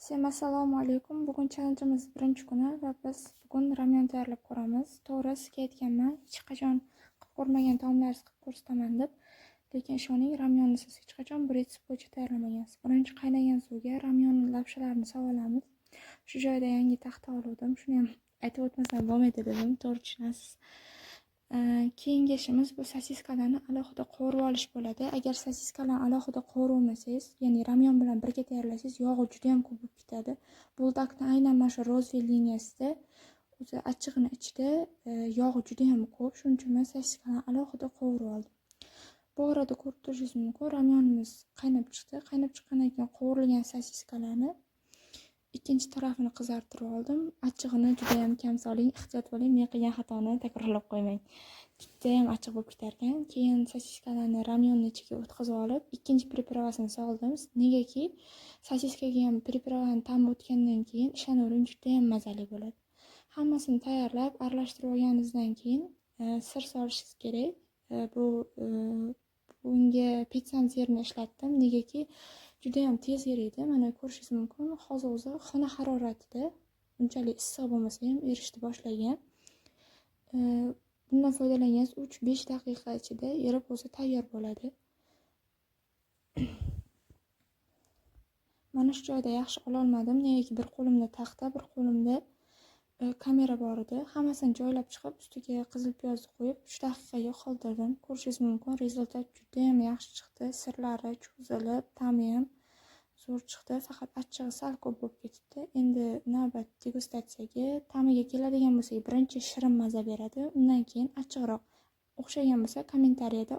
Всем assalomu alaykum. Bugun challenge'imiz birinchi kuni va biz bugun ramyon tayyorlab ko'ramiz. To'g'ri, sizga aytganman, hech qachon qilib ko'rmagan taomlaringizni qilib ko'rsataman deb. Lekin ishoning, ramyonni siz hech qachon bu retsept bo'yicha tayyorlamagansiz. Birinchi qaynagan suvga ramyon lapshalarini solib olamiz. Shu joyda yangi taxta oluvdim. Shuni ham aytib o'tmasam bo'lmaydi dedim, to'g'ri tushunasiz. Keyingi ishimiz bu sosiskalarni alohida qovurib olish bo'ladi. Agar sosiskalarni alohida qovurmasangiz, ya'ni ramyon bilan birga tayyorlasangiz, yog'i juda ham ko'p bo'lib ketadi. Buldakni aynan mana shu розовый liniyasida o'zi achchig'ini ichida yog'i juda ham ko'p. Shuning uchun men sosiskalarni alohida qovurib oldim. Bu orada ko'rib turishingiz mumkin, ramyonimiz qaynab chiqdi. Qaynab chiqqandan keyin qovurilgan sosiskalarni ikkinchi tarafini qizartirib oldim. Achchig'ini juda ham kam soling, ehtiyot bo'ling, men qilgan xatoni takrorlab qo'ymang. Juda ham achchiq bo'lib ketar ekan. Keyin sosiskalarni ramyonni ichiga o'tkazib olib, ikkinchi приправа sini soldim. Negaki, sosiskaga ham приправа ni ta'mi o'tgandan keyin, ishonavering, juda ham mazali bo'ladi. Hammasini tayyorlab, aralashtirib olganingizdan keyin сыр solishingiz kerak. Bu bunga pitssani сыр ini ishlatdim. Negaki, juda ham tez eriydi. Mana, ko'rishingiz mumkin, hozir o'zi xona haroratida, unchalik issiq bo'lmasa ham, erishni boshlagan. Bundan foydalangangiz 3-5 daqiqa ichida erib, o'zi tayyor bo'ladi. Mana shu joyda yaxshi ololmadim, negaki bir qo'limda taxta, bir qo'limda kamera bor edi. Hammasini joylab chiqib, ustiga qizil piyozni qo'yib, 3 daqiqaga qoldirdim. Ko'rishingiz mumkin, результат judayam yaxshi chiqdi. Сыр lari cho'zilib, ta'mi ham zo'r chiqdi. Faqat achchig'i sal ko'p bo'lib ketibdi. Endi navbat degustatsiyaga. Ta'miga keladigan bo'lsak, birinchi shirin maza beradi, undan keyin achchiqroq. O'xshagan bo'lsa, kommentariyada